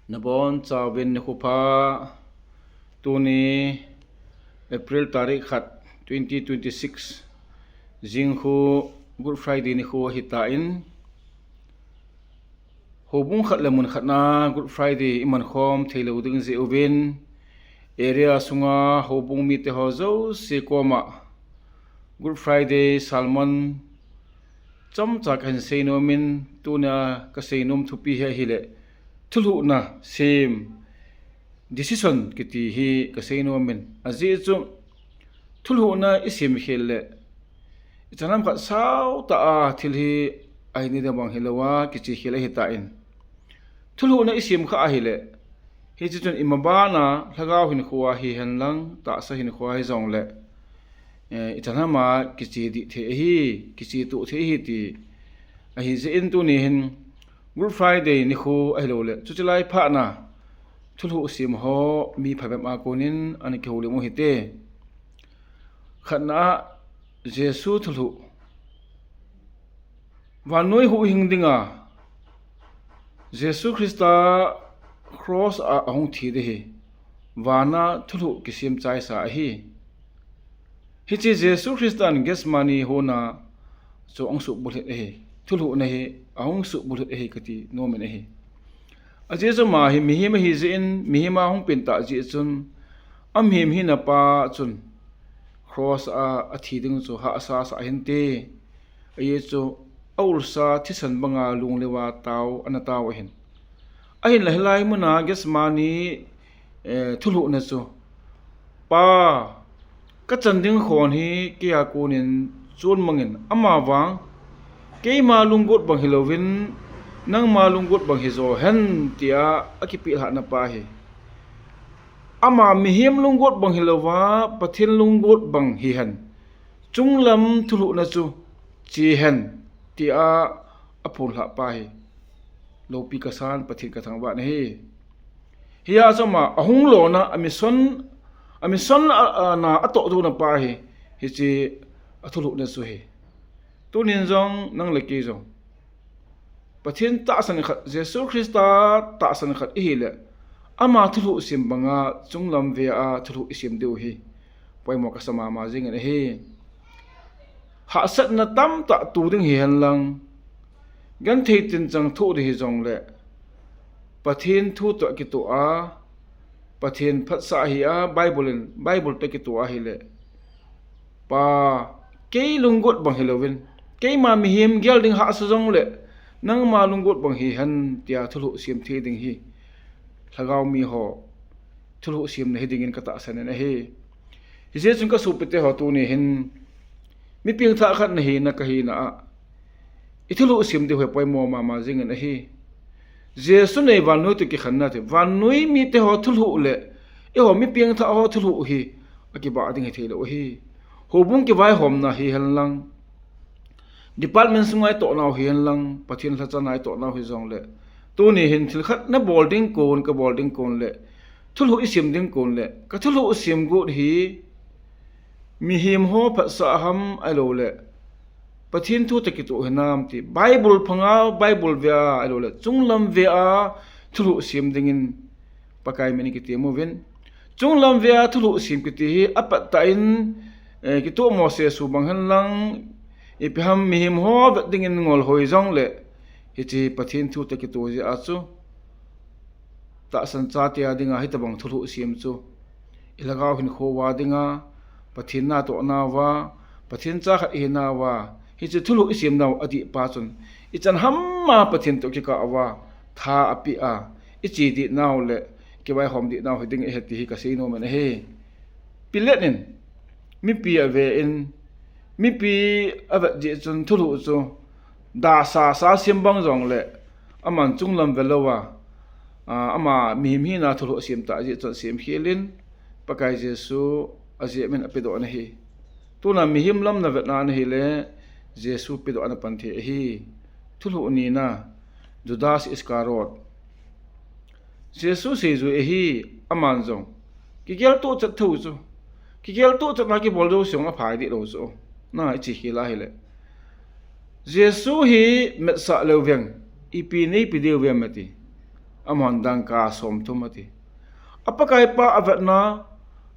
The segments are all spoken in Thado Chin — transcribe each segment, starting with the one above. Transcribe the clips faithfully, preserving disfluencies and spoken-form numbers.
Nabon chauvin nikho pha. Tuni April tarik khat, twenty twenty-six, jingkhu Good Friday nikho ahitan, houbung khat le mun khat na Good Friday iman khom theilou ding jeh uvin, area sunga houbung mite ho jouse koma Good Friday sermon chomcha kahin seinom in, tunia kaseinom thupi hi ahile, thulhuhna sem, decision kiti hi kaseinom in. Ajeh chu, thulhuhna isem khel le, ichan ham khat sautah a thil hi ahi ding bang hilou a, kiche khel ahitan. Thulhuhna isem kha ahile, hiche chun imaban a lhagao hinkho a hihen lang, tahsa hinkho a hijongle, eh, ichan ham a kiche dih thei ahi, kiche toh thei ahi ti ahi jeh in, tuni hin Good Friday nikho ahilou le, chuche lai phat na thulhuh sem ho mi phabep a konin ana kihoulim u hite. Khatna a, Jesu thulhuh. Vannoi huhhing dinga Jesu Christa cross a ahung thi ding hi, vana thulhuh kisem chaisa ahi. Hiche Jesu Christan Gethsemane hon a chu ahung suhbulhit ahi. Thulhuhna hi ahung suhbulhit ahi kati nom in ahi. Ajeh chu ama hi mihem ahi jeh in, mihem a hung pengtah jeh chun, amihem hina pa chun cross a athi ding chu hahsa sah hinte. Ajeh chu aulsa thisan banga lunglhai a tao, ana tao ahin. Ahinla hilai muna Gethsemane, eh, thulhuhna chu, Pa, kachan ding khon hi keia konin chonmangin, amavang keima lunggot bang hilouvin, nangma lunggot bang hijo hen, tia akipehlhahna pa hi. Ama mihem lunggot bang hilouva, Pathen lunggot bang hihen. Chunglam thulhuhna chu che hen, tia aphonlhah pa hi. Loupi kasan, Pathen kathangvah nahi. Hia chu ama ahung lona, a mission, a mission a, a na atoh dohna pa hi, hiche athulhuhna chu ahi. Tunin jong nang le kei jong Pathen tahsan khat, Jesu Christa tahsan khat ihile, ama thulhuh sem banga chunglam vea thulhuh isem diu hi poimo kasa mama jingin ahi. Hahsatna tamtah to ding hihen lang, genthei tinchang thoh ding hijongle, Pathen thu toh kitoh a, Pathen phatsah hi a, Bible in, Bible toh kitoh ahile, Pa, kei lunggot bang hilouvin, keima mihem gel ding hahsa jongle, nangma lunggot bang hihen, tia thulhuh sem thei ding hi lhagao miho thulhuh semna hidingin katahsan in ahi. Hijeh chun kasopite ho, tuni hin mi pengthah khat nahina kahina a, ithulhuh sem diu hi poimo mama jingin ahi. Jesu nei vannoi toh kikhenna ti, vannoi mite ho thulhuh le eiho mi pengthah ho thulhuh hi akibah ding hithei lou ahi. Houbung kivaihomna hihen lang, department sunga itoh nau hihen lang, Pathen lhacha a itoh nau hijongle, tuni hin thil khat nabol ding kon, kabol ding kon le, thulhuh isem ding kon le, kathulhuh sem got hi mihem ho phatsah ham ahiloule, Pathen thu toh kitoh hinam ti, Bible phanga, Bible vea ahiloule, chunglam vea thulhuh sem dingin Pakai min in kitem uvin. Chunglam vea thulhuh sem kiti hi apat tah in, eh, kitoh mo sesu bang hen lang, ipi ham mihem ho vet dingin ngol hoi jongle, hiche Pathen thu toh kitoh jeh a chu tahsan chate a dinga hitobang thulhuh sem chu, ilhagao hinkho a dinga, Pathen natoh nauva, Pathen cha khat ihi nauva, hiche thulhuh isem nau adih pa chun, ichan ham a Pathen toh kikah uva, tha apeh a, iche dih nau le kivaihom dih nau hiding ahi ti hi kasei nom in ahi. Pilat in mipi ave in, mipi avet jeh chun thulhuh chu dahsa sa sem bang jongle, aman chunglam ve louva, a, ama mihem hina thulhuh sem tah jeh chun asem khel in, Pakai Jesu ajeh min apedoh in ahi. Tuna mihem lam navetna ahile, Jesu pedoh ana pan thei ahi. Thulhuh nina, Judas Iscariot. Jesu seijui ahi, aman jong kigel toh chet thou chu. Kigel toh chet na kibol jouse jong aphai dih lou chu. Na, iche khel ahile, Jesu hi metsah leu veng, ipi neipe diu vem ati. Amahon dangka somthum ati. A Pakaipa avetna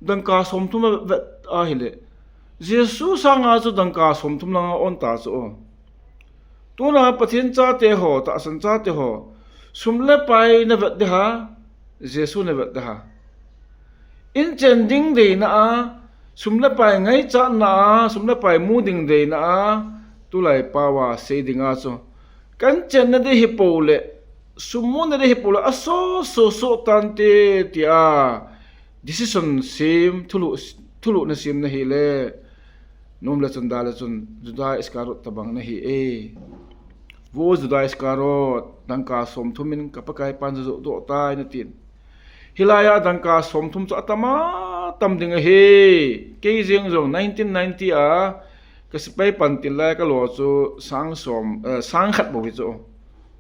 dangka somthum avet ahile, Jesu sanga chu dangka somthum lang a-on ta chu. Tuna Pathen chate ho, tahsan chate ho, sum le pai navet ding ham, Jesu navet ding ham? Inchen ding deina a, sum le pai ngaichatna a, sum le pai mu ding deina a, tulai pao a sei dinga chu, kahin chenna ding hi pole, sum muna ding hi pole, aso so so tante tia decision sem, thulhuh, thulhuhna sem nahi le, nom le chun da le chun Juda Iscariot tabang nahi e. Vo Juda Iscariot, dangka somthum in ka Pakaipan ajoh doh tai natin. Hilai a dangka somthum chu atam atam ding ahi. Kei jeng jong nineteen ninety a ka sepai pan til lai ka lo chu sang som, eh, sang khat bou hi chu.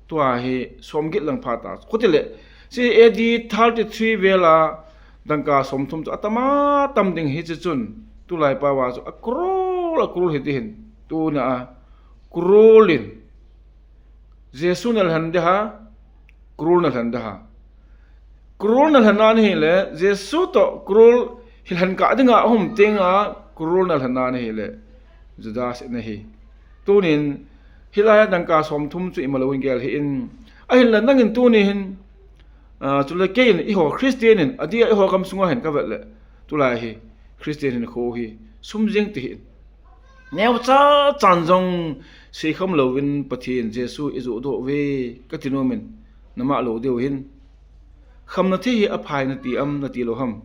Tua hi somget lang pha ta. Khuti le, si A D thirty-three vel a dangka somthum chu atam atam ding hi chu chun. Tulai pao a chu a crore, a crore hi ti hin. Tuna a crore in Jesu nalhen ding ham, crore nalhen ding ham? Crore nalhen ana hile, Jesu toh crore hi lhen kah dinga ahung teng a, crore nalhen ana hile, Judas in ahi. Tunin, hilai a dangka somthum chu imalou in gel hih in. Ahinla nangin tuni hin, ah, chule kei in eiho Christian in, adeh a eiho gam sunga hin ka vet le, tulai hi Christian hinkho hi sum jeng ti hih in. Neocha chan jong seikhom louvin Pathen Jesu ijoh doh uve kati nom in, nama lou diu hin. Khamna thei hi aphai nati am, nati lou ham?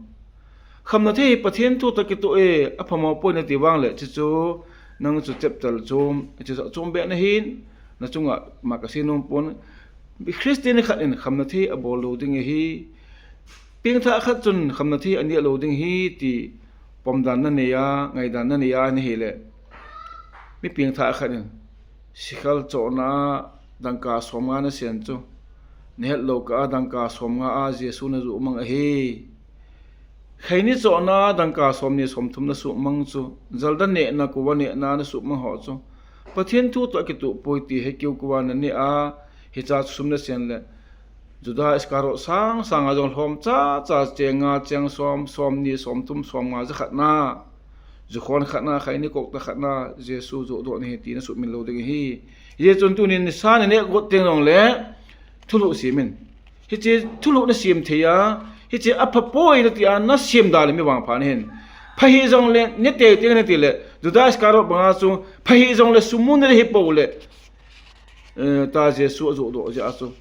Khamna thei hi Pathen thu toh kitoh e, aphamo poi nati vang le, chuchu nang chu chapter chom, chuchu chom be nahin, na chunga ma kasei nom pon. Christian khat in khamna thei abol lou ding ahi. Pengthah khat chun khamna thei aneh lou ding ahi ti pomdan nanei a, ngaidan nanei a, nahile, mi pengthah khat in sikhal chohna a dangka somnga nasen chu, nahet lou kah a dangka somnga a Jesu najoh mang ahi. Kheini chohna a dangka somni somthum nasuh mang chu, jalda nehna, kuva nehna nasuh mang ho chu, Pathen thu toh kitoh poi ti hekeu kuva naneh a, hicha chu sum nasen le, Juda Iscariot sang sanga jong lhom cha cha, cheng nga, cheng som, somni, somthum, somnga, jakhat na, jukhon khat na, kheini kokta khat na, Jesu joh doh nahi ti nasuhmil lou ding ahi. Hijeh chun tunin nisa naneh got teng jongle, thulhuh sem in. Hiche thulhuh nasem thei a, hiche apha poi nati a nasem da le mi vangpha nahin. Pha hih jongle, ne tei tei nati le, Juda Iscariot banga chu, pha hih jongle sum muna ding hi pole, eh, ta Jesu ajoh doh jeh a chu,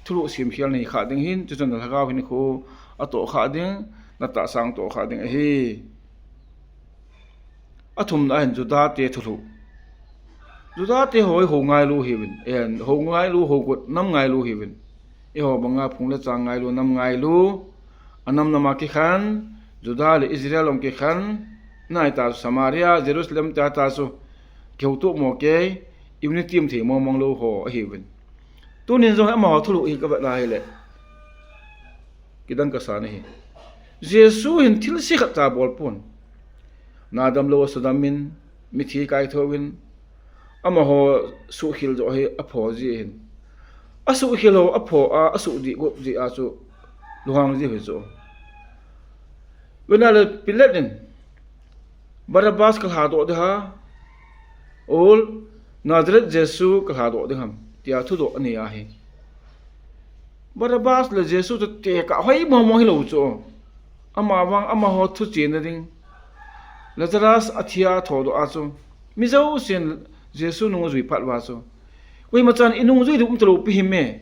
thulhuh sem khel nahi kha ding hin, chuchun na lhagao hinkho atoh kha ding, natahsa toh kha ding ahi. Athumna ahin Juda te thulhuh. Juda te ho hi hou ngailu hiuvin, eh, hou ngailu, hou got nam ngailu hiuvin. Eiho banga phung le chang ngailu, nam ngailu, anam nam a kikhen, Juda le Israel jong kikhen, nai ta Samaria, Jerusalem ta ta chu, kihoutoh mo kei, unity um thei mong mong lou ho ahiuvin. Tunin jong amaho thulhuh hi ka vet na hile, kidang kasa nahi. Jesu hin thilse khat cha abol pon. Na damlou a sudam in, mithi kaitho in, amaho suhkhel joh hi apho ji hin. Asuhkhel ho apho a, asuhdih got jeh a chu lunghang ji hi chu. Vena le Pilat in, Barabbas kalhadoh ding ham, ol Nazareth Jesu kalhadoh ding ham, tia thudoh anei ahi. Barabbas le Jesu chu tekah hoi mong mong hilou chu. Amavang amaho thuchena ding, Lazarus athi a thodoh a chu, mi jousen Jesu nung ajui phat uva chu, koima chan inung jui diu um talou pi him e.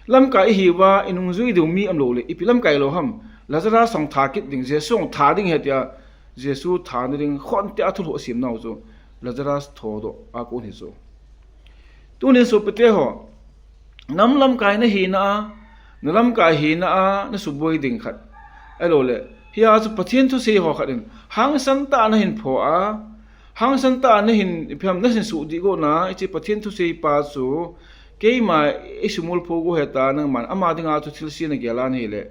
Lamkai ihiuva, inung jui diu mi umlou le, ipi lamkai lou ham? Lazarus hung tha kit ding, Jesu hung tha ding ahi tia, Jesu thana ding khonte a thulhuh asem nau chu, Lazarus thodoh a kon hi chu. Tunin sopite ho, nam lamkai nahina a, na lamkai hina a, nasuboi ding khat. Ahilou le, hia chu Pathen thusei ho khat in, hangsan tah a nahin pho a, hangsan tah a nahin, ipi ham, nahin suhdih got na, hiche Pathen thusei pa chu, keima isumil pho got ahi ta, nangman ama dinga chu thilse nagel a nahi le,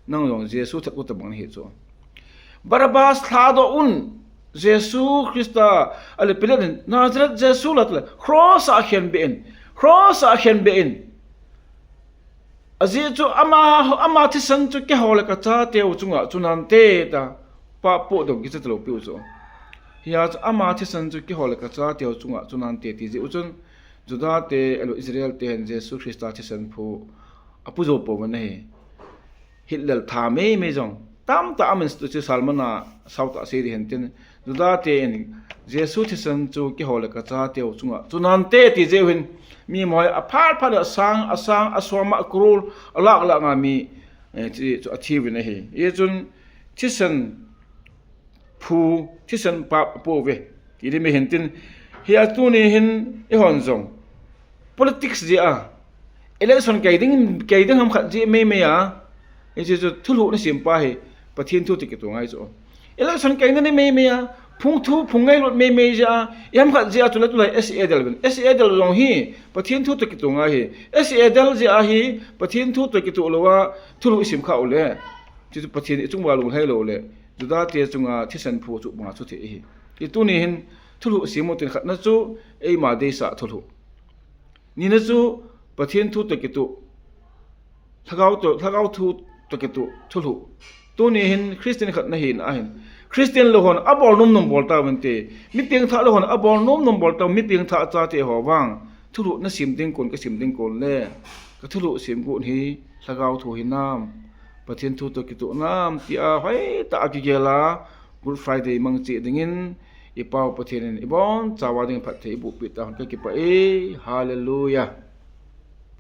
nang jong Jesu that got tabang nahi chu. Barabbas lhadoh un, Jesu Christa, ahile Pilat in, Nazareth Jesu la tile, cross a khenbeh in, cross a khenbeh in. Ajeh chu ama, ama thisan chu keiho le kachate u chunga chu nante tia, pap podoh kicha talou piu chu. Hia chu ama thisan chu keiho le kachate u chunga chu nante ti jeh u chun, Juda te, ahilou Israel te hin Jesu Christa thisan phu apu jou pouvin ahi. Hitler tha meimei jong tamtah amin chu sermon a sautah sei ding hintin, Juda te in Jesu thisan chu keiho le kachate u chunga chu nante ti jeh u hin, mi moi aphat phat le asang, asang, asom, acrore, alakh lakh a mi, eh, chu, chu athiuvin ahi. Hijeh chun thisan phu, thisan pap apouve ti ding hintin, hia tuni hin eihon jong politics jeh a, election kei ding, kei ding ham khat jeh meimei a, hiche chu thulhuh nasem pa hi Pathen thu toh kitoh ngai chu. Election kei ding meimei a, phung thu, phung ngailut meimei jeh a, iham khat jeh a chule tulai S A del uvin. S A del jong hi Pathen thu toh kitoh ngai ahi. S A del jeh a hi Pathen thu toh kitoh lou a thulhuh isem khah u le, chuchu Pathen ichung uva lunglhai lou le, Juda te chunga thisan phu chu banga chu thei ahi. Hi tuni hin thulhuh sem u tin, khatna chu eima deisah thulhuh. Nina chu Pathen thu toh kitoh, lhagao toh, lhagao thu toh kitoh thulhuh. Tuni hin Christian khat nahina ahin, Christian lou hon abol nom nom bol tauvinte, mi pengthah lou hon abol nom nom bol tau, mi pengthah chate ho vang, thulhuh nasem ding kon, kasem ding kon le, kathulhuh sem got hi lhagao thu hinam, Pathen thu toh kitoh nam tia hoitah a kigel a, Good Friday mang cheh dingin, i Pau Pathen in ibonchauva dingin phatthei eiboh peh tah un, kakipah e. Hallelujah.